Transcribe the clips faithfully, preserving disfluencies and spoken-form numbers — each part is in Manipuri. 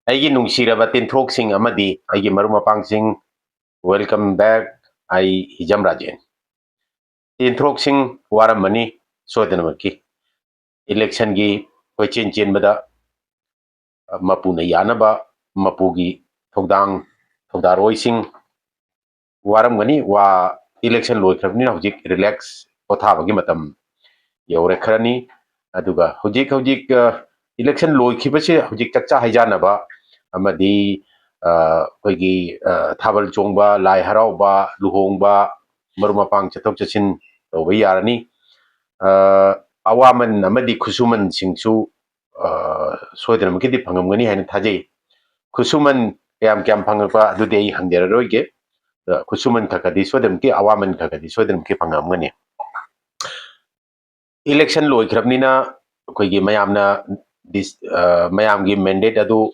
ꯑꯩꯒꯤ ꯅꯨꯡꯁꯤꯔꯕ ꯇꯤꯟꯊ꯭ꯔꯣꯛꯁꯤꯡ ꯑꯃꯗꯤ ꯑꯩꯒꯤ ꯃꯔꯨꯞ ꯃꯄꯥꯡꯁꯤꯡ, welcome back. ꯑꯩ ꯍꯤꯖꯝ ꯔꯥꯖꯦꯟ꯫ ꯇꯤꯟꯊ꯭ꯔꯣꯛꯁꯤꯡ ꯋꯥꯔꯝꯃꯅꯤ ꯁꯣꯏꯗꯅꯃꯛꯀꯤ꯫ Election ꯒꯤ ꯀꯣꯏꯆꯦꯟ ꯆꯦꯟꯕꯗ, ꯑ, ꯃꯄꯨꯅ ꯌꯥꯅꯕ ꯃꯄꯨꯒꯤ ꯊꯧꯗꯥꯡ, ꯊꯧꯗꯥꯔꯣꯏꯁꯤꯡ ꯋꯥꯔꯝꯒꯅꯤ꯫ ꯋꯥ, election ꯂꯣꯏꯈ꯭ꯔꯕꯅꯤꯅ ꯍꯧꯖꯤꯛ relax, ꯄꯣꯊꯥꯕꯒꯤ ꯃꯇꯝ ꯌꯧꯔꯦ ꯈꯔꯅꯤ꯫ ꯑꯗꯨꯒ ꯍꯧꯖꯤꯛ, ꯍꯧꯖꯤꯛ, ꯑ, election ꯂꯣꯏꯈꯤꯕꯁꯦ ꯍꯧꯖꯤꯛ ꯆꯥꯛꯆꯥ ꯍꯩꯖꯥꯟꯅꯕ ꯑꯃꯗꯤ, ꯑ, ꯑꯩꯈꯣꯏꯒꯤ, ꯑ, ꯊꯥꯕꯜ ꯆꯣꯡꯕ, ꯂꯥꯏ ꯍꯔꯥꯎꯕ, ꯂꯨꯍꯣꯡꯕ, ꯃꯔꯨꯞ ꯃꯄꯥꯡ ꯆꯠꯊꯣꯛ ꯆꯠꯁꯤꯟ ꯇꯧꯕ ꯌꯥꯔꯅꯤ꯫ ꯑ, ꯑꯋꯥꯃꯟ ꯑꯃꯗꯤ ꯈꯨꯠꯁꯨꯃꯟꯁꯤꯡꯁꯨ, ꯑ, ꯁꯣꯏꯗꯅꯃꯛꯀꯤꯗꯤ ꯐꯪꯉꯝꯒꯅꯤ ꯍꯥꯏꯅ ꯊꯥꯖꯩ꯫ ꯈꯨꯠꯁꯨꯃꯟ ꯀꯌꯥꯝ ꯀꯌꯥꯝ ꯐꯪꯉꯛꯄ ꯑꯗꯨꯗꯤ ꯑꯩ ꯍꯪꯖꯔꯔꯣꯏꯒꯦ꯫ ꯑ, ꯈꯨꯠꯁꯨꯃꯟ ꯈꯔ ꯈꯔꯗꯤ ꯁꯣꯏꯗꯅꯃꯛꯀꯤ, ꯑꯋꯥꯃꯟ ꯈꯔ ꯈꯔꯗꯤ ꯁꯣꯏꯗꯅꯃꯛꯀꯤ ꯐꯪꯉꯝꯒꯅꯤ꯫ Election ꯂꯣꯏꯈ꯭ꯔꯕꯅꯤꯅ ꯑꯩꯈꯣꯏꯒꯤ ꯃꯌꯥꯝꯅ dis-, ꯑ, ꯃꯌꯥꯝꯒꯤ mandate ꯑꯗꯨ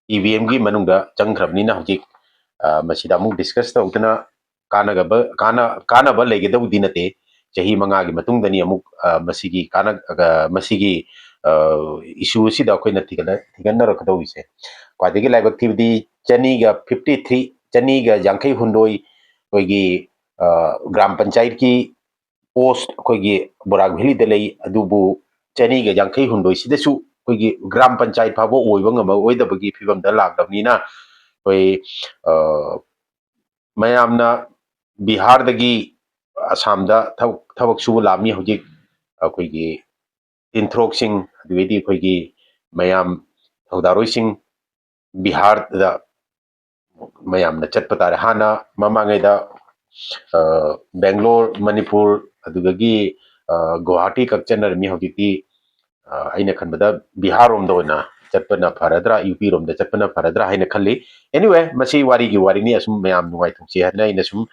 E V M ꯒꯤ ꯃꯅꯨꯡꯗ ꯆꯪꯈ꯭ꯔꯕꯅꯤꯅ ꯍꯧꯖꯤꯛ, ꯑ, ꯃꯁꯤꯗ ꯑꯃꯨꯛ discuss ꯇꯧꯗꯅ ꯀꯥꯟꯅꯒꯕ-, ꯀꯥꯟꯅ-, ꯀꯥꯟꯅꯕ ꯂꯩꯒꯗꯧꯗꯤ ꯅꯠꯇꯦ꯫ ꯆꯍꯤ ꯃꯉꯥꯒꯤ ꯃꯇꯨꯡꯗꯅꯤ ꯑꯃꯨꯛ, ꯑ, ꯃꯁꯤꯒꯤ ꯀꯥꯟꯅ-, ꯑ, ꯃꯁꯤꯒꯤ, ꯑ, issue ꯑꯁꯤꯗ ꯑꯩꯈꯣꯏꯅ ꯊꯤꯒꯠꯅ-, ꯊꯤꯒꯠꯅꯔꯛꯀꯗꯧꯔꯤꯁꯦ꯫ ꯈ꯭ꯋꯥꯏꯗꯒꯤ ꯂꯥꯏꯕꯛ ꯊꯤꯕꯗꯤ ꯆꯅꯤꯒ fifty three, ꯆꯅꯤꯒ ꯌꯥꯡꯈꯩ ꯍꯨꯝꯗꯣꯏ ꯑꯩꯈꯣꯏꯒꯤ, ꯑ, ꯒ꯭ꯔꯥꯝ ꯄꯟꯆꯥꯌꯠꯀꯤ post ꯑꯩꯈꯣꯏꯒꯤ ꯕꯣꯔꯥꯛ ꯚꯦꯂꯤꯗ ꯂꯩ, ꯑꯗꯨꯕꯨ ꯆꯅꯤꯒ ꯌꯥꯡꯈꯩ ꯍꯨꯝꯗꯣꯏꯁꯤꯗꯁꯨ ꯑꯩꯈꯣꯏꯒꯤ ꯒ꯭ꯔꯥꯝ ꯄꯟꯆꯥꯌꯠ ꯐꯥꯎꯕ ꯑꯣꯏꯕ ꯉꯝꯃꯛꯑꯣꯏꯗꯕꯒꯤ ꯐꯤꯕꯝꯗ ꯂꯥꯛꯂꯕꯅꯤꯅ ꯑꯩꯈꯣꯏ, ꯑ, ꯃꯌꯥꯝꯅ ꯕꯤꯍꯥꯔꯗꯒꯤ ꯑꯁꯥꯝꯗ ꯊꯕꯛ, ꯊꯕꯛ ꯁꯨꯕ ꯂꯥꯛꯑꯝꯃꯤ꯫ ꯍꯧꯖꯤꯛ ꯑꯩꯈꯣꯏꯒꯤ ꯇꯤꯟꯊ꯭ꯔꯣꯛꯁꯤꯡ, ꯑꯗꯨꯗꯩꯗꯤ ꯑꯩꯈꯣꯏꯒꯤ ꯃꯌꯥꯝ ꯊꯧꯗꯥꯔꯣꯏꯁꯤꯡ ꯕꯤꯍꯥꯔꯗ ꯃꯌꯥꯝꯅ ꯆꯠꯄ ꯇꯥꯔꯦ꯫ ꯍꯥꯟꯅ ꯃꯃꯥꯡꯉꯩꯗ, ꯑ, ꯕꯦꯡꯒ꯭ꯂꯣꯔ, ꯃꯅꯤꯄꯨꯔ, ꯑꯗꯨꯗꯒꯤ, ꯑ, ꯒꯨꯋꯥꯍꯥꯇꯤ ꯈꯛ ꯆꯠꯅꯔꯝꯃꯤ꯫ ꯍꯧꯖꯤꯛꯇꯤ, ꯑ, ꯑꯩꯅ ꯈꯟꯕꯗ ꯕꯤꯍꯥꯔ ꯔꯣꯝꯗ ꯑꯣꯏꯅ ꯆꯠꯄꯅ ꯐꯔꯗ꯭ꯔꯥ, ꯌꯨ ꯄꯤ ꯔꯣꯝꯗ ꯆꯠꯄꯅ ꯐꯔꯗ꯭ꯔꯥ ꯍꯥꯏꯅ ꯈꯜꯂꯤ꯫ Anyway, ꯃꯁꯤ ꯋꯥꯔꯤꯒꯤ ꯋꯥꯔꯤꯅꯤ, ꯑꯁꯨꯝ ꯃꯌꯥꯝ ꯅꯨꯡꯉꯥꯏꯊꯣꯛꯁꯤ ꯍꯥꯏꯗꯅ ꯑꯩꯅ ꯁꯨꯝ,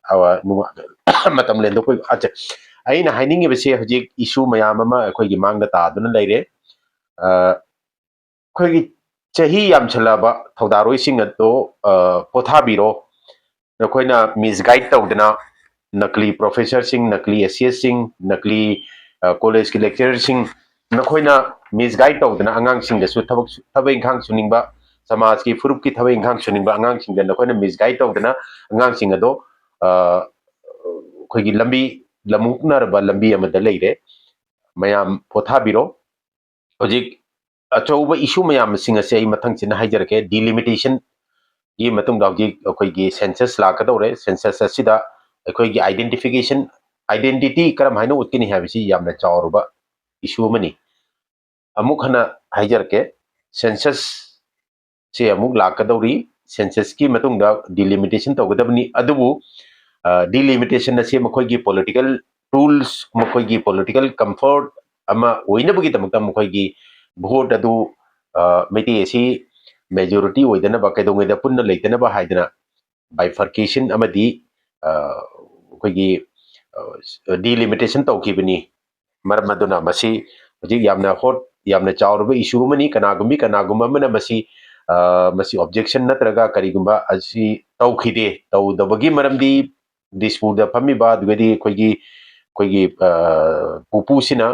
ꯑ, ꯅꯨꯡꯉꯥ-, ꯃꯇꯝ ꯂꯦꯟꯊꯣꯛꯄ꯫ ꯑꯠꯆꯥ, ꯑꯩꯅ ꯍꯥꯏꯅꯤꯡꯉꯤꯕꯁꯦ ꯍꯧꯖꯤꯛ issue ꯃꯌꯥꯝ ꯑꯃ ꯑꯩꯈꯣꯏꯒꯤ ꯃꯥꯡꯗ ꯇꯥꯗꯨꯅ ꯂꯩꯔꯦ꯫ ꯑ, ꯑꯩꯈꯣꯏꯒꯤ ꯆꯍꯤ ꯌꯥꯝꯁꯜꯂꯛꯑꯕ ꯊꯧꯗꯥꯔꯣꯏꯁꯤꯡ ꯑꯗꯣ, ꯑ, ꯄꯣꯊꯥꯕꯤꯔꯣ꯫ ꯅꯈꯣꯏꯅ misguide ꯇꯧꯗꯅ ꯅꯀꯂꯤ professorꯁꯤꯡ, ꯅꯀꯂꯤ S C Sꯁꯤꯡ, ꯅꯀꯂꯤ, ꯑ, collegeꯀꯤ lecturerꯁꯤꯡ, ꯅꯈꯣꯏꯅ misguide ꯇꯧꯗꯅ ꯑꯉꯥꯡꯁꯤꯡꯗꯁꯨ ꯊꯕꯛ ꯁꯨ-, ꯊꯕꯛ ꯏꯪꯈꯥꯡ ꯁꯨꯅꯤꯡꯕ, ꯁꯃꯥꯖꯀꯤ ꯐꯨꯔꯨꯞꯀꯤ ꯊꯕꯛ ꯏꯪꯈꯥꯡ ꯁꯨꯅꯤꯡꯕ ꯑꯉꯥꯡꯁꯤꯡꯗ ꯅꯈꯣꯏꯅ ꯃꯤꯁꯒꯥꯏꯗ ꯇꯧꯗꯅ ꯑꯉꯥꯡꯁꯤꯡ ꯑꯗꯣ ꯑꯩꯈꯣꯏꯒꯤ ꯂꯝꯕꯤ, ꯂꯝꯃꯨꯛꯅꯔꯕ ꯂꯝꯕꯤ ꯑꯃꯗ ꯂꯩꯔꯦ꯫ ꯃꯌꯥꯝ ꯄꯣꯊꯥꯕꯤꯔꯣ꯫ ꯍꯧꯖꯤꯛ ꯑꯆꯧꯕ ꯏꯁꯨ ꯃꯌꯥꯝꯁꯤꯡ ꯑꯁꯦ ꯑꯩ ꯃꯊꯪꯁꯤꯅ ꯍꯥꯏꯖꯔꯛꯀꯦ꯫ ꯗꯤꯂꯤꯃꯤꯇꯦꯁꯟꯒꯤ ꯃꯇꯨꯡꯗ ꯍꯧꯖꯤꯛ ꯑꯩꯈꯣꯏꯒꯤ ꯁꯦꯟꯁꯁ ꯂꯥꯛꯀꯗꯧꯔꯦ꯫ ꯁꯦꯟꯁꯁ ꯑꯁꯤꯗ ꯑꯩꯈꯣꯏꯒꯤ ꯑꯥꯏꯗꯦꯟꯇꯤꯐꯤꯀꯦꯁꯟ, ꯑꯥꯏꯗꯦꯟꯇꯤꯇꯤ ꯀꯔꯝ ꯍꯥꯏꯅ ꯎꯠꯀꯅꯤ ꯍꯥꯏꯕꯁꯤ ꯌꯥꯝꯅ ꯆꯥꯎꯔꯕ ꯏꯁꯨ ꯑꯃꯅꯤ꯫ ꯑꯃꯨꯛ ꯍꯟꯅ ꯍꯥꯏꯖꯔꯛꯀꯦ, ꯁꯦꯟꯁꯁꯁꯦ ꯑꯃꯨꯛ ꯂꯥꯛꯀꯗꯧꯔꯤ꯫ ꯁꯦꯟꯁꯁꯀꯤ ꯃꯇꯨꯡꯗ ꯗꯤꯂꯤꯃꯤꯇꯦꯁꯟ ꯇꯧꯒꯗꯕꯅꯤ꯫ ꯑꯗꯨꯕꯨ ꯗꯤꯂꯤꯃꯤꯇꯦꯁꯟ ꯑꯁꯤ ꯃꯈꯣꯏꯒꯤ ꯄꯣꯂꯤꯇꯤꯀꯦꯜ ꯇꯨꯜꯁ, ꯃꯈꯣꯏꯒꯤ ꯄꯣꯂꯤꯇꯤꯀꯦꯜ ꯀꯝꯐꯣꯔꯠ ꯑꯃ ꯑꯣꯏꯅꯕꯒꯤꯗꯃꯛꯇ ꯃꯈꯣꯏꯒꯤ ꯚꯣꯠ ꯑꯗꯨ ꯃꯩꯇꯩ ꯑꯁꯤ ꯃꯦꯖꯣꯔꯤꯇꯤ ꯑꯣꯏꯗꯅꯕ, ꯀꯩꯗꯧꯉꯩꯗ ꯄꯨꯟꯅ ꯂꯩꯇꯅꯕ ꯍꯥꯏꯗꯅ ꯕꯥꯏꯐꯔꯀꯦꯁꯟ ꯑꯃꯗꯤ ꯑꯩꯈꯣꯏꯒꯤ ꯗꯤꯂꯤꯃꯤꯇꯦꯁꯟ ꯇꯧꯈꯤꯕꯅꯤ꯫ ꯃꯔꯝ ꯑꯗꯨꯅ ꯃꯁꯤ ꯍꯧꯖꯤꯛ ꯌꯥꯝꯅ ꯍꯣꯠ, ꯌꯥꯝꯅ ꯆꯥꯎꯔꯕ ꯏꯁꯨ ꯑꯃꯅꯤ꯫ ꯀꯅꯥꯒꯨꯝꯕꯤ ꯀꯅꯥꯒꯨꯝꯕ ꯑꯃꯅ ꯃꯁꯤ ꯃꯁꯤ ꯑꯣꯕꯖꯦꯛꯁꯟ ꯅꯠꯇ꯭ꯔꯒ ꯀꯔꯤꯒꯨꯝꯕ ꯑꯁꯤ ꯇꯧꯈꯤꯗꯦ꯫ ꯇꯧꯗꯕꯒꯤ ꯃꯔꯝꯗꯤ ꯗꯤꯁꯄꯨꯔꯗ ꯐꯝꯃꯤꯕ, ꯑꯗꯨꯒꯗꯤ ꯑꯩꯈꯣꯏꯒꯤ, ꯑꯩꯈꯣꯏꯒꯤ ꯄꯨꯄꯨꯁꯤꯅ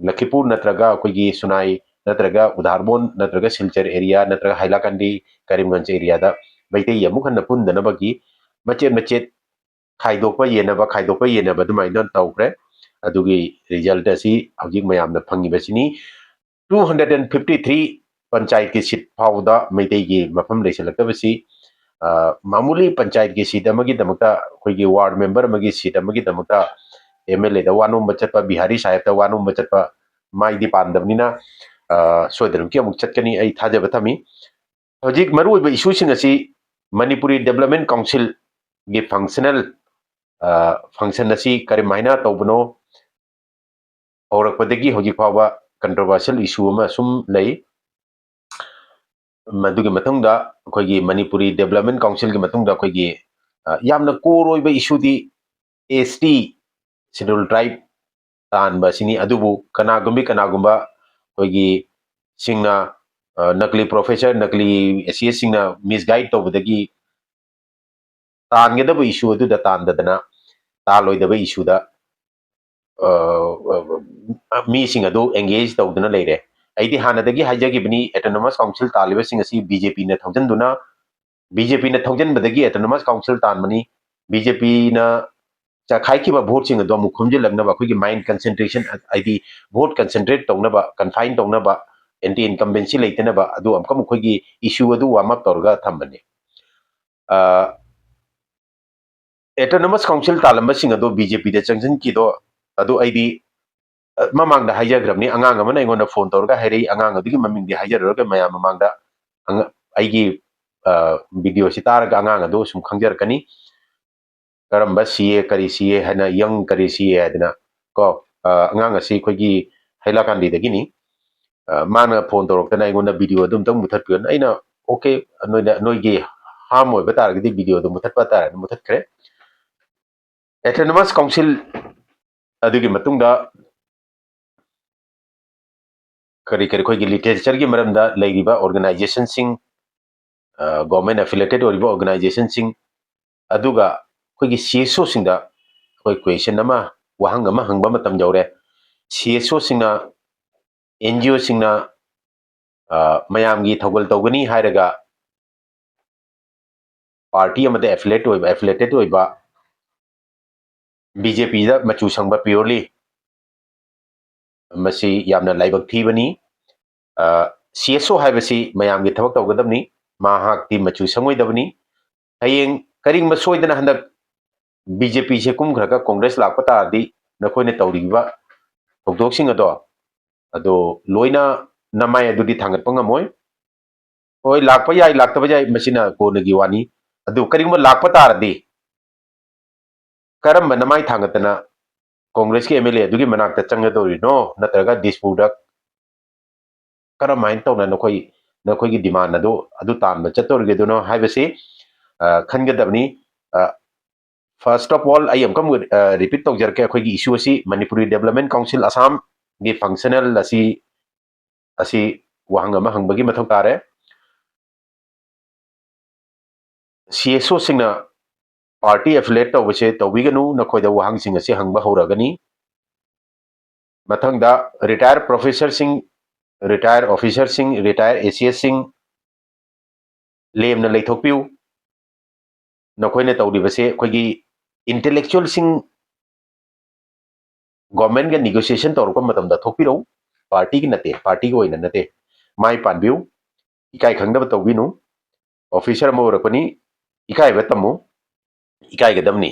ꯂꯈꯤꯄꯨꯔ ꯅꯠꯇ꯭ꯔꯒ ꯑꯩꯈꯣꯏꯒꯤ ꯁꯨꯅꯥꯏ ꯅꯠꯇ꯭ꯔꯒ ꯎꯗꯥꯔꯕꯣꯟ ꯅꯠꯇ꯭ꯔꯒ ꯁꯤꯜꯆꯔ ꯑꯦꯔꯤꯌꯥ ꯅꯠꯇ꯭ꯔꯒ ꯍꯥꯏꯂꯥꯀꯟꯗꯤ, ꯀꯔꯤꯝꯒꯟꯖ ꯑꯦꯔꯤꯌꯥꯗ ꯃꯩꯇꯩ ꯑꯃꯨꯛ ꯍꯟꯅ ꯄꯨꯟꯗꯅꯕꯒꯤ ꯃꯆꯦꯠ ꯃꯆꯦꯠ ꯈꯥꯏꯗꯣꯛꯄ ꯌꯦꯟꯅꯕ, ꯈꯥꯏꯗꯣꯛꯄ ꯌꯦꯟꯅꯕ ꯑꯗꯨꯃꯥꯏꯅ ꯇꯧꯈ꯭ꯔꯦ꯫ ꯑꯗꯨꯒꯤ ꯔꯤꯖꯜꯠ ꯑꯁꯤ ꯍꯧꯖꯤꯛ ꯃꯌꯥꯝꯅ ꯐꯪꯉꯤꯕꯁꯤꯅꯤ꯫ Two hundred and fifty three ꯄꯟꯆꯥꯌꯠꯀꯤ ꯁꯤꯠ ꯐꯥꯎꯕꯗ ꯃꯩꯇꯩꯒꯤ ꯃꯐꯝ ꯂꯩꯁꯤꯜꯂꯛꯇꯕꯁꯤ, ꯃꯥꯃꯨꯂꯤ ꯄꯟꯆꯥꯌꯠꯀꯤ ꯁꯤꯠ ꯑꯃꯒꯤꯗꯃꯛꯇ, ꯑꯩꯈꯣꯏꯒꯤ ꯋꯥꯔꯗ ꯃꯦꯝꯕꯔ ꯑꯃꯒꯤ ꯁꯤꯠ ꯑꯃꯒꯤꯗꯃꯛꯇ ꯑꯦꯝ ꯑꯦꯜ ꯑꯦꯗ ꯋꯥ ꯅꯣꯝꯕ ꯆꯠꯄ, ꯕꯤꯍꯥꯔꯤ ꯁꯥꯍꯦꯕꯇ ꯋꯥ ꯅꯣꯝꯕ ꯆꯠꯄ ꯃꯥꯏꯗꯤ ꯄꯥꯟꯗꯕꯅꯤꯅ, ꯁꯣꯏꯗꯅꯃꯛꯀꯤ ꯑꯃꯨꯛ ꯆꯠꯀꯅꯤ, ꯑꯩ ꯊꯥꯖꯕ ꯊꯝꯃꯤ꯫ ꯍꯧꯖꯤꯛ ꯃꯔꯨꯑꯣꯏꯕ ꯏꯁꯨꯁꯤꯡ ꯑꯁꯤ ꯃꯅꯤꯄꯨꯔꯤ ꯗꯦꯕꯂꯞꯃꯦꯟ ꯀꯥꯎꯟꯁꯤꯜꯒꯤ ꯐꯪꯁꯅꯦꯜ, ꯐꯪꯁꯟ ꯑꯁꯤ ꯀꯔꯝꯍꯥꯏꯅ ꯇꯧꯕꯅꯣ, ꯍꯧꯔꯛꯄꯗꯒꯤ ꯍꯧꯖꯤꯛ ꯐꯥꯎꯕ ꯀꯟꯇ꯭ꯔꯣꯚꯔꯁꯤꯌꯦꯜ ꯏꯁꯨ ꯑꯃ ꯁꯨꯝ ꯂꯩ꯫ ꯃꯗꯨꯒꯤ ꯃꯇꯨꯡꯗ ꯑꯩꯈꯣꯏꯒꯤ ꯃꯅꯤꯄꯨꯔꯤ ꯗꯦꯕꯂꯞꯃꯦꯟ ꯀꯥꯎꯟꯁꯤꯜꯒꯤ ꯃꯇꯨꯡꯗ ꯑꯩꯈꯣꯏꯒꯤ ꯌꯥꯝꯅ ꯀꯣꯔ ꯑꯣꯏꯕ ꯏꯁꯨꯗꯤ ꯑꯦꯁ ꯇꯤ, ꯁꯦꯗ꯭ꯌꯨꯜ ꯇ꯭ꯔꯥꯏꯕ ꯇꯥꯟꯕ ꯑꯁꯤꯅꯤ꯫ ꯑꯗꯨꯕꯨ ꯀꯅꯥꯒꯨꯝꯕꯤ ꯀꯅꯥꯒꯨꯝꯕ ꯑꯩꯈꯣꯏꯒꯤ ꯁꯤꯡꯅ, ꯅꯀꯂꯤ ꯄ꯭ꯔꯣꯐꯦꯁꯔ, ꯅꯀꯂꯤ ꯑꯦꯁ ꯁꯤ ꯑꯦꯁꯁꯤꯡꯅ ꯃꯤꯁꯒꯥꯏꯗ ꯇꯧꯕꯗꯒꯤ ꯇꯥꯟꯒꯗꯕ ꯏꯁꯨ ꯑꯗꯨꯗ ꯇꯥꯟꯗꯗꯅ, ꯇꯥꯜꯂꯣꯏꯗꯕ ꯏꯁꯨꯗ ꯃꯤꯁꯤꯡ ꯑꯗꯨ ꯑꯦꯡꯒꯦꯖ ꯇꯧꯗꯨꯅ ꯂꯩꯔꯦ꯫ ꯑꯩꯗꯤ ꯍꯥꯟꯅꯗꯒꯤ ꯍꯥꯏꯖꯈꯤꯕꯅꯤ, autonomous council ꯇꯥꯜꯂꯤꯕꯁꯤꯡ ꯑꯁꯤ BJP ꯅ ꯊꯧꯖꯤꯟꯗꯨꯅ, BJP ꯅ ꯊꯧꯖꯤꯟꯕꯗꯒꯤ autonomous council ꯇꯥꯟꯕꯅꯤ꯫ BJP ꯅ ꯆꯈꯥꯏꯈꯤꯕ vote ꯁꯤꯡ ꯑꯗꯣ ꯑꯃꯨꯛ ꯈꯣꯝꯖꯤꯜꯂꯛꯅꯕ, ꯑꯩꯈꯣꯏꯒꯤ mind concentration, ꯍꯥꯏꯗꯤ vote concentrate ꯇꯧꯅꯕ, confine ꯇꯧꯅꯕ, anti incumbency ꯂꯩꯇꯅꯕ, ꯑꯗꯨ ꯑꯃꯨꯛꯀ ꯑꯩꯈꯣꯏꯒꯤ issue ꯑꯗꯨ warm up ꯇꯧꯔꯒ ꯊꯝꯕꯅꯤ꯫ ꯑ, autonomous council ꯇꯥꯜꯂꯝꯕꯁꯤꯡ ꯑꯗꯣ BJP ꯗ ꯆꯪꯁꯤꯟꯈꯤꯗꯣ, ꯑꯗꯨ ꯑꯩꯗꯤ, ꯑ, ꯃꯃꯥꯡꯗ ꯍꯥꯏꯖꯈ꯭ꯔꯕꯅꯤ꯫ ꯑꯉꯥꯡ ꯑꯃꯅ ꯑꯩꯉꯣꯟꯗ phone ꯇꯧꯔꯒ ꯍꯥꯏꯔꯛꯏ, ꯑꯉꯥꯡ ꯑꯗꯨꯒꯤ ꯃꯃꯤꯡꯗꯤ ꯍꯥꯏꯖꯔꯔꯣꯏꯒꯦ, ꯃꯌꯥꯝ ꯃꯃꯥꯡꯗ꯫ ꯑꯉ-, ꯑꯩꯒꯤ, ꯑ, video ꯁꯤ ꯇꯥꯔꯒ ꯑꯉꯥꯡ ꯑꯗꯨ ꯁꯨꯝ ꯈꯪꯖꯔꯛꯀꯅꯤ꯫ ꯀꯔꯝꯕ CA, ꯀꯔꯤ CA ꯍꯥꯏꯅ, young ꯀꯔꯤ CA ꯍꯥꯏꯗꯅ ꯀꯣ, ꯑ, ꯑꯉꯥꯡ ꯑꯁꯤ ꯑꯩꯈꯣꯏꯒꯤ ꯍꯩꯂꯥꯀꯥꯟꯗꯤꯗꯒꯤꯅꯤ꯫ ꯑ, ꯃꯥꯅ phone ꯇꯧꯔꯛꯇꯅ ꯑꯩꯉꯣꯟꯗ video ꯑꯗꯨ ꯑꯝꯇꯪ ꯃꯨꯊꯠꯄꯤꯌꯨꯅ꯫ ꯑꯩꯅ, "Okay, ꯅꯣꯏꯅ, ꯅꯣꯏꯒꯤ harm ꯑꯣꯏꯕ ꯇꯥꯔꯒꯗꯤ video ꯑꯗꯨ ꯃꯨꯊꯠꯄ ꯇꯥꯔꯦꯅ" ꯃꯨꯊꯠꯈ꯭ꯔꯦ꯫ Autonomous council ꯑꯗꯨꯒꯤ ꯃꯇꯨꯡꯗ ꯀꯔꯤ ꯀꯔꯤ ꯑꯩꯈꯣꯏꯒꯤ literature ꯒꯤ ꯃꯔꯝꯗ ꯂꯩꯔꯤꯕ organization ꯁꯤꯡ, ꯑ, government affiliated ꯑꯣꯏꯔꯤꯕ organization ꯁꯤꯡ, ꯑꯗꯨꯒ ꯑꯩꯈꯣꯏꯒꯤ CSO ꯁꯤꯡꯗ ꯑꯩꯈꯣꯏ question ꯑꯃ, ꯋꯥꯍꯪ ꯑꯃ ꯍꯪꯕ ꯃꯇꯝ ꯌꯧꯔꯦ꯫ CSO ꯁꯤꯡꯅ, NGO ꯁꯤꯡꯅ, ꯑ, ꯃꯌꯥꯝꯒꯤ ꯊꯧꯒꯜ ꯇꯧꯒꯅꯤ ꯍꯥꯏꯔꯒ party ꯑꯃꯗ affiliate ꯑꯣꯏꯕ, affiliated ꯑꯣꯏꯕ, BJP ꯗ ꯃꯆꯨ ꯁꯪꯕ purely, ꯃꯁꯤ ꯌꯥꯝꯅ ꯂꯥꯏꯕꯛ ꯊꯤꯕꯅꯤ꯫ ꯑ, CSO ꯍꯥꯏꯕꯁꯤ ꯃꯌꯥꯝꯒꯤ ꯊꯕꯛ ꯇꯧꯒꯗꯕꯅꯤ, ꯃꯍꯥꯛꯇꯤ ꯃꯆꯨ ꯁꯪꯉꯣꯏꯗꯕꯅꯤ꯫ ꯍꯌꯦꯡ ꯀꯔꯤꯒꯨꯝꯕ ꯁꯣꯏꯗꯅ ꯍꯟꯗꯛ BJP ꯁꯦ ꯀꯨꯝꯈ꯭ꯔꯒ Congress ꯂꯥꯛꯄ ꯇꯥꯔꯗꯤ ꯅꯈꯣꯏꯅ ꯇꯧꯔꯤꯕ ꯊꯧꯗꯣꯛꯁꯤꯡ ꯑꯗꯣ, ꯑꯗꯣ ꯂꯣꯏꯅ ꯅꯃꯥꯏ ꯑꯗꯨꯗꯤ ꯊꯥꯡꯒꯠꯄ ꯉꯝꯃꯣꯏ꯫ ꯍꯣꯏ, ꯂꯥꯛꯄ ꯌꯥꯏ, ꯂꯥꯛꯇꯕ ꯌꯥꯏ, ꯃꯁꯤꯅ ꯀꯣꯟꯅꯒꯤ ꯋꯥꯅꯤ꯫ ꯑꯗꯨ ꯀꯔꯤꯒꯨꯝꯕ ꯂꯥꯛꯄ ꯇꯥꯔꯗꯤ ꯀꯔꯝꯕ ꯅꯃꯥꯏ ꯊꯥꯡꯒꯠꯇꯅ Congress ꯀꯤ MLA ꯑꯗꯨꯒꯤ ꯃꯅꯥꯛꯇ ꯆꯪꯒꯗꯧꯔꯤꯅꯣ? ꯅꯠꯇ꯭ꯔꯒ ꯗꯤꯁꯄꯨꯔꯗ ꯀꯔꯝꯍꯥꯏꯅ ꯇꯧꯅ ꯅꯈꯣꯏ, ꯅꯈꯣꯏꯒꯤ demand ꯑꯗꯨ, ꯑꯗꯨ ꯇꯥꯟꯕ ꯆꯠꯇꯧꯔꯤꯒꯗꯣꯏꯅꯣ ꯍꯥꯏꯕꯁꯤ, ꯑ, ꯈꯟꯒꯗꯕꯅꯤ꯫ ꯑ, first of all, ꯑꯩ ꯑꯃꯨꯛꯀ ꯑꯃꯨꯛ, ꯑ, repeat ꯇꯧꯖꯔꯛꯀꯦ꯫ ꯑꯩꯈꯣꯏꯒꯤ issue ꯑꯁꯤ Manipuri Development Council Assam ꯒꯤ functional ꯑꯁꯤ, ꯑꯁꯤ ꯋꯥꯍꯪ ꯑꯃ ꯍꯪꯕꯒꯤ ꯃꯊꯧ ꯇꯥꯔꯦ꯫ CSO ꯁꯤꯡꯅ party affiliate ꯇꯧꯕꯁꯦ ꯇꯧꯕꯤꯒꯅꯨ, ꯅꯈꯣꯏꯗ ꯋꯥꯍꯪꯁꯤꯡ ꯑꯁꯤ ꯍꯪꯕ ꯍꯧꯔꯒꯅꯤ꯫ ꯃꯊꯪꯗ retired professor ꯁꯤꯡ, ꯔꯤꯇꯥꯌꯔ ꯑꯣꯐꯤꯁꯔꯁꯤꯡ, ꯔꯤꯇꯥꯌꯔ ꯑꯦ ꯁꯤ ꯑꯦꯁꯁꯤꯡ, ꯂꯦꯝꯅ ꯂꯩꯊꯣꯛꯄꯤꯌꯨ꯫ ꯅꯈꯣꯏꯅ ꯇꯧꯔꯤꯕꯁꯦ ꯑꯩꯈꯣꯏꯒꯤ ꯏꯟꯇꯦꯂꯦꯛꯆꯨꯋꯦꯜꯁꯤꯡ ꯒꯣꯔꯃꯦꯟꯒ ꯅꯤꯒꯣꯁꯤꯌꯦꯁꯟ ꯇꯧꯔꯛꯄ ꯃꯇꯝꯗ ꯊꯣꯛꯄꯤꯔꯛꯎ꯫ ꯄꯥꯔꯇꯤꯒꯤ ꯅꯠꯇꯦ, ꯄꯥꯔꯇꯤꯒꯤ ꯑꯣꯏꯅ ꯅꯠꯇꯦ꯫ ꯃꯥꯏ ꯄꯥꯟꯕꯤꯌꯨ꯫ ꯏꯀꯥꯏ ꯈꯪꯗꯕ ꯇꯧꯕꯤꯅꯨ꯫ ꯑꯣꯐꯤꯁꯔ ꯑꯃ ꯑꯣꯏꯔꯛꯄꯅꯤ, ꯏꯀꯥꯏꯕ ꯇꯝꯃꯨ꯫ ꯏꯀꯥꯏꯒꯗꯕꯅꯤ꯫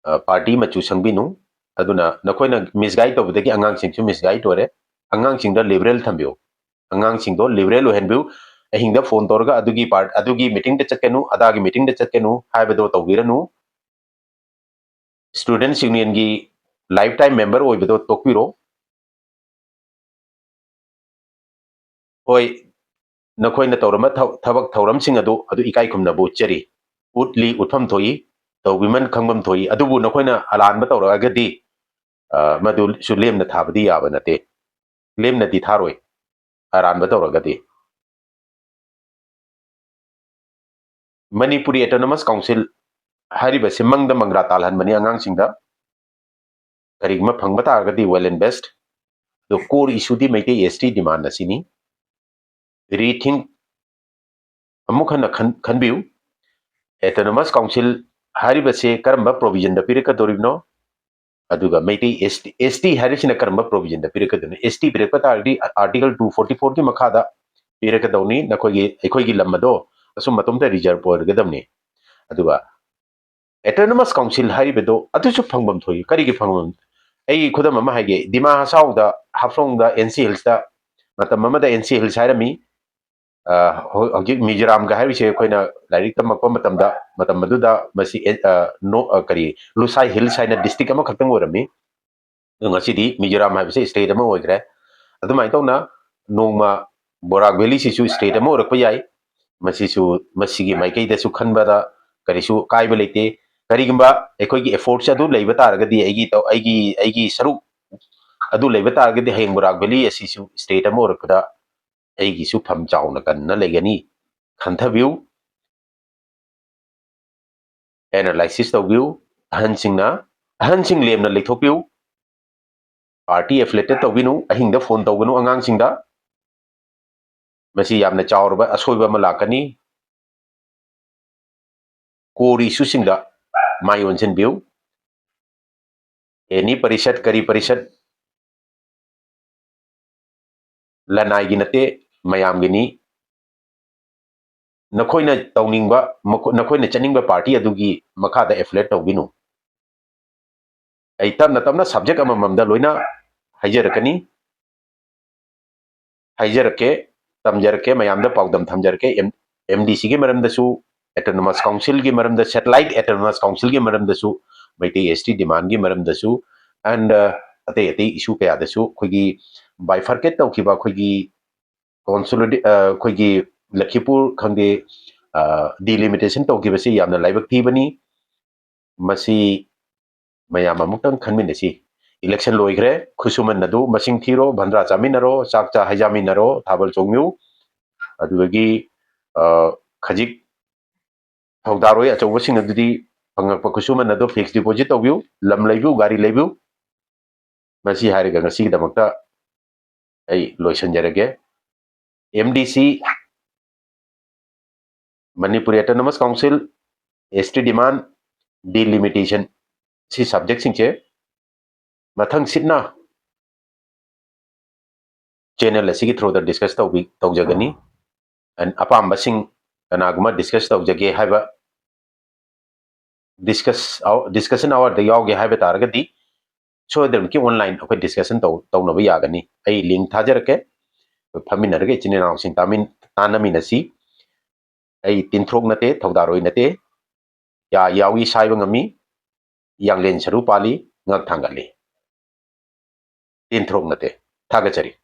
ꯑ, ꯄꯥꯔꯇꯤ ꯃꯆꯨ ꯁꯪꯕꯤꯅꯨ꯫ ꯑꯗꯨꯅ ꯅꯈꯣꯏꯅ ꯃꯤꯁꯒꯥꯏꯗ ꯇꯧꯕꯗꯒꯤ ꯑꯉꯥꯡꯁꯤꯡꯁꯨ ꯃꯤꯁꯒꯥꯏꯗ ꯑꯣꯏꯔꯦ꯫ ꯑꯉꯥꯡꯁꯤꯡꯗ ꯂꯤꯕꯔꯦꯜ ꯊꯝꯕꯤꯌꯨ꯫ ꯑꯉꯥꯡꯁꯤꯡꯗꯣ ꯂꯤꯕꯔꯦꯜ ꯑꯣꯏꯍꯟꯕꯤꯌꯨ꯫ ꯑꯍꯤꯡꯗ ꯐꯣꯟ ꯇꯧꯔꯒ ꯑꯗꯨꯒꯤ ꯄꯥꯔ-, ꯑꯗꯨꯒꯤ ꯃꯤꯇꯤꯡꯗ ꯆꯠꯀꯅꯨ, ꯑꯗꯥꯒꯤ ꯃꯤꯇꯤꯡꯗ ꯆꯠꯀꯅꯨ ꯍꯥꯏꯕꯗꯣ ꯇꯧꯕꯤꯔꯅꯨ꯫ ꯁ꯭ꯇꯨꯗꯦꯟꯠꯁ ꯌꯨꯅꯤꯌꯟꯒꯤ ꯂꯥꯏꯐ ꯇꯥꯏꯝ ꯃꯦꯝꯕꯔ ꯑꯣꯏꯕꯗꯣ ꯇꯣꯛꯄꯤꯔꯣ꯫ ꯍꯣꯏ, ꯅꯈꯣꯏꯅ ꯇꯧꯔꯝꯕ ꯊ-, ꯊꯕꯛ ꯊꯧꯔꯝꯁꯤꯡ ꯑꯗꯨ, ꯑꯗꯨ ꯏꯀꯥꯏ ꯈꯨꯝꯅꯕ ꯎꯠꯆꯔꯤ, ꯎꯠꯂꯤ, ꯎꯠꯐꯝ ꯊꯣꯛꯏ, ꯇꯧꯕꯤꯃꯟ ꯈꯪꯐꯝ ꯊꯣꯛꯏ꯫ ꯑꯗꯨꯕꯨ ꯅꯈꯣꯏꯅ ꯑꯔꯥꯟꯕ ꯇꯧꯔꯛꯑꯒꯗꯤ, ꯑ, ꯃꯗꯨꯁꯨ ꯂꯦꯝꯅ ꯊꯥꯕꯗꯤ ꯌꯥꯕ ꯅꯠꯇꯦ, ꯂꯦꯝꯅꯗꯤ ꯊꯥꯔꯣꯏ꯫ ꯑꯔꯥꯟꯕ ꯇꯧꯔꯒꯗꯤ꯫ ꯃꯅꯤꯄꯨꯔꯤ ꯑꯣꯇꯣꯅꯣꯃꯁ ꯀꯥꯎꯟꯁꯤꯜ ꯍꯥꯏꯔꯤꯕꯁꯤ ꯃꯪꯗ ꯃꯪꯒ꯭ꯔꯥ ꯇꯥꯜꯍꯟꯕꯅꯤ ꯑꯉꯥꯡꯁꯤꯡꯗ꯫ ꯀꯔꯤꯒꯨꯝꯕ ꯐꯪꯕ ꯇꯥꯔꯒꯗꯤ well and best꯫ ꯑꯗꯣ core issue ꯗꯤ ꯃꯩꯇꯩ S T demand ꯑꯁꯤꯅꯤ꯫ Rethink ꯑꯃꯨꯛ ꯍꯟꯅ ꯈꯟ-, ꯈꯟꯕꯤꯌꯨ꯫ ꯑꯣꯇꯣꯅꯣꯃꯁ ꯀꯥꯎꯟꯁꯤꯜ ꯍꯥꯏꯔꯤꯕꯁꯦ ꯀꯔꯝꯕ provision ꯗ ꯄꯤꯔꯛꯀꯗꯧꯔꯤꯕꯅꯣ? ꯑꯗꯨꯒ Meitei S T, S T ꯍꯥꯏꯔꯤꯁꯤꯅ ꯀꯔꯝꯕ provision ꯗ ꯄꯤꯔꯛꯀꯗꯣꯏꯅꯣ? S T ꯄꯤꯔꯛꯄ ꯇꯥꯔꯒꯗꯤ Article two forty four ꯒꯤ ꯃꯈꯥꯗ ꯄꯤꯔꯛꯀꯗꯧꯅꯤ꯫ ꯅꯈꯣꯏꯒꯤ, ꯑꯩꯈꯣꯏꯒꯤ ꯂꯝ ꯑꯗꯣ ꯑꯁꯨꯝ ꯃꯇꯣꯝꯇ reserve ꯑꯣꯏꯔꯒꯗꯕꯅꯤ꯫ ꯑꯗꯨꯒ ꯑꯣꯇꯣꯅꯣꯃꯁ ꯀꯥꯎꯟꯁꯤꯜ ꯍꯥꯏꯔꯤꯕꯗꯣ ꯑꯗꯨꯁꯨ ꯐꯪꯐꯝ ꯊꯣꯛꯏ꯫ ꯀꯔꯤꯒꯤ ꯐꯪꯐꯝ? ꯑꯩ ꯈꯨꯗꯝ ꯑꯃ ꯍꯥꯏꯒꯦ, ꯗꯤꯃꯥ ꯍꯁꯥꯎꯗ, ꯍꯥꯐꯂꯣꯡꯗ, N C Hills ꯇ ꯃꯇꯝ ꯑꯃꯗ N C Hills ꯍꯥꯏꯔꯝꯃꯤ꯫ ꯑ, ꯍꯧ-, ꯍꯧꯖꯤꯛ ꯃꯤꯖꯣꯔꯥꯝꯒ ꯍꯥꯏꯔꯤꯁꯦ ꯑꯩꯈꯣꯏꯅ ꯂꯥꯏꯔꯤꯛ ꯇꯝꯃꯛꯄ ꯃꯇꯝꯗ, ꯃꯇꯝ ꯑꯗꯨꯗ ꯃꯁꯤ, ꯑꯦ, ꯑ, ꯅꯣ-, ꯑ, ꯀꯔꯤ, ꯂꯨꯁꯥꯏ ꯍꯤꯜꯁ ꯍꯥꯏꯅ district ꯑꯃꯈꯛꯇꯪ ꯑꯣꯏꯔꯝꯃꯤ꯫ ꯑꯗꯣ ꯉꯁꯤꯗꯤ ꯃꯤꯖꯣꯔꯥꯝ ꯍꯥꯏꯕꯁꯤ state ꯑꯃ ꯑꯣꯏꯈ꯭ꯔꯦ꯫ ꯑꯗꯨꯃꯥꯏꯅ ꯇꯧꯅ ꯅꯣꯡꯃ ꯕꯣꯔꯥꯛ ꯚꯦꯂꯤꯁꯤꯁꯨ state ꯑꯃ ꯑꯣꯏꯔꯛꯄ ꯌꯥꯏ꯫ ꯃꯁꯤꯁꯨ, ꯃꯁꯤꯒꯤ ꯃꯥꯏꯀꯩꯗꯁꯨ ꯈꯟꯕꯗ ꯀꯔꯤꯁꯨ ꯑꯀꯥꯏꯕ ꯂꯩꯇꯦ꯫ ꯀꯔꯤꯒꯨꯝꯕ ꯑꯩꯈꯣꯏꯒꯤ efforts ꯑꯗꯨ ꯂꯩꯕ ꯇꯥꯔꯒꯗꯤ, ꯑꯩꯒꯤ ꯇꯧ-, ꯑꯩꯒꯤ, ꯑꯩꯒꯤ ꯁꯔꯨꯛ ꯑꯗꯨ ꯂꯩꯕ ꯇꯥꯔꯒꯗꯤ, ꯍꯌꯦꯡ ꯕꯣꯔꯥꯛ ꯚꯦꯂꯤ ꯑꯁꯤꯁꯨ state ꯑꯃ ꯑꯣꯏꯔꯛꯄꯗ ꯑꯩꯒꯤꯁꯨ ꯐꯝ ꯆꯥꯎꯅ ꯀꯟꯅ ꯂꯩꯒꯅꯤ꯫ ꯈꯟꯊꯕꯤꯌꯨ, analysis ꯇꯧꯕꯤꯌꯨ꯫ ꯑꯍꯟꯁꯤꯡꯅ, ꯑꯍꯟꯁꯤꯡ ꯂꯦꯝꯅ ꯂꯩꯊꯣꯛꯄꯤꯌꯨ꯫ party affiliated ꯇꯧꯕꯤꯅꯨ, ꯑꯍꯤꯡꯗ phone ꯇꯧꯒꯅꯨ ꯑꯉꯥꯡꯁꯤꯡꯗ꯫ ꯃꯁꯤ ꯌꯥꯝꯅ ꯆꯥꯎꯔꯕ ꯑꯁꯣꯏꯕ ꯑꯃ ꯂꯥꯛꯀꯅꯤ꯫ Core issue ꯁꯤꯡꯗ ꯃꯥꯏ ꯑꯣꯟꯁꯤꯟꯕꯤꯌꯨ꯫ Any ꯄꯔꯤꯁꯠ, ꯀꯔꯤ ꯄꯔꯤꯁꯠ, ꯂꯅꯥꯏꯒꯤ ꯅꯠꯇꯦ, ꯃꯌꯥꯝꯒꯤꯅꯤ꯫ ꯅꯈꯣꯏꯅ ꯇꯧꯅꯤꯡꯕ, ꯃꯈꯣ-, ꯅꯈꯣꯏꯅ ꯆꯠꯅꯤꯡꯕ party ꯑꯗꯨꯒꯤ ꯃꯈꯥꯗ affiliate ꯇꯧꯕꯤꯅꯨ꯫ ꯑꯩ ꯇꯞꯅ ꯇꯞꯅ subject ꯑꯃꯃꯝꯗ ꯂꯣꯏꯅ ꯍꯥꯏꯖꯔꯛꯀꯅꯤ, ꯍꯥꯏꯖꯔꯛꯀꯦ, ꯇꯝꯖꯔꯛꯀꯦ, ꯃꯌꯥꯝꯗ ꯄꯥꯎꯗꯝ ꯊꯝꯖꯔꯛꯀꯦ꯫ ꯑꯦꯝ-, MDC ꯒꯤ ꯃꯔꯝꯗꯁꯨ, autonomous council ꯒꯤ ꯃꯔꯝꯗ, satellite autonomous council ꯒꯤ ꯃꯔꯝꯗꯁꯨ, ꯃꯩꯇꯩ ST demand ꯒꯤ ꯃꯔꯝꯗꯁꯨ, and, ꯑ, ꯑꯇꯩ ꯑꯇꯩ issue ꯀꯌꯥꯗꯁꯨ ꯑꯩꯈꯣꯏꯒꯤ bifurcate ꯇꯧꯈꯤꯕ, ꯑꯩꯈꯣꯏꯒꯤ consolidate, ꯑ, ꯑꯩꯈꯣꯏꯒꯤ ꯂꯈꯤꯄꯨꯔ ꯈꯪꯗꯦ, ꯑ, delimitation ꯇꯧꯈꯤꯕꯁꯤ ꯌꯥꯝꯅ ꯂꯥꯏꯕꯛ ꯊꯤꯕꯅꯤ꯫ ꯃꯁꯤ ꯃꯌꯥꯝ ꯑꯃꯨꯛꯇꯪ ꯈꯟꯃꯤꯟꯅꯁꯤ꯫ Election ꯂꯣꯏꯈ꯭ꯔꯦ, ꯈꯨꯠꯁꯨꯃꯟ ꯑꯗꯨ ꯃꯁꯤꯡ ꯊꯤꯔꯣ, ꯚꯟꯗ꯭ꯔꯥ ꯆꯥꯃꯤꯟꯅꯔꯣ, ꯆꯥꯛ ꯆꯥ ꯍꯩꯖꯥꯃꯤꯟꯅꯔꯣ, ꯊꯥꯕꯜ ꯆꯣꯡꯉꯨ꯫ ꯑꯗꯨꯗꯒꯤ, ꯑ, ꯈꯖꯤꯛ ꯊꯧꯗꯥꯔꯣꯏ ꯑꯆꯧꯕꯁꯤꯡ ꯑꯗꯨꯗꯤ ꯐꯪꯉꯛꯄ ꯈꯨꯠꯁꯨꯃꯟ ꯑꯗꯨ fixed deposit ꯇꯧꯕꯤꯌꯨ, ꯂꯝ ꯂꯩꯕꯤꯌꯨ, ꯒꯥꯔꯤ ꯂꯩꯕꯤꯌꯨ꯫ ꯃꯁꯤ ꯍꯥꯏꯔꯒ ꯉꯁꯤꯒꯤꯗꯃꯛꯇ ꯑꯩ ꯂꯣꯏꯁꯤꯟꯖꯔꯒꯦ꯫ MDC, Manipur Autonomous Council, ST demand, delimitation, ꯁꯤ subject ꯁꯤꯡꯁꯦ ꯃꯊꯪ ꯁꯤꯠꯅ channel ꯑꯁꯤꯒꯤ through ꯗ discuss ꯇꯧꯕꯤ-, ꯇꯧꯖꯒꯅꯤ꯫ And ꯑꯄꯥꯝꯕꯁꯤꯡ ꯀꯅꯥꯒꯨꯝꯕ discuss ꯇꯧꯖꯒꯦ ꯍꯥꯏꯕ, discuss, discussion hour ꯗ ꯌꯥꯎꯒꯦ ꯍꯥꯏꯕ ꯇꯥꯔꯒꯗꯤ ꯁꯣꯏꯗꯅꯃꯛꯀꯤ online ꯑꯩꯈꯣꯏ discussion ꯇꯧ-, ꯇꯧꯅꯕ ꯌꯥꯒꯅꯤ꯫ ꯑꯩ link ꯊꯥꯖꯔꯛꯀꯦ꯫ ꯑꯩꯈꯣꯏ ꯐꯝꯃꯤꯟꯅꯔꯒ ꯏꯆꯤꯟ ꯏꯅꯥꯎꯁꯤꯡ ꯇꯥꯃꯤꯟ-, ꯇꯥꯟꯅꯃꯤꯟꯅꯁꯤ꯫ ꯑꯩ ꯇꯤꯟꯊ꯭ꯔꯣꯛ ꯅꯠꯇꯦ, ꯊꯧꯗꯥꯔꯣꯏ ꯅꯠꯇꯦ꯫ ꯌꯥ ꯌꯥꯎꯏ ꯁꯥꯏꯕ ꯉꯝꯃꯤ, ꯌꯥꯡꯂꯦꯟ ꯁꯔꯨ ꯄꯥꯜꯂꯤ, ꯉꯛ ꯊꯥꯡꯒꯠꯂꯤ꯫ ꯇꯤꯟꯊ꯭ꯔꯣꯛ ꯅꯠꯇꯦ꯫ ꯊꯥꯒꯠꯆꯔꯤ꯫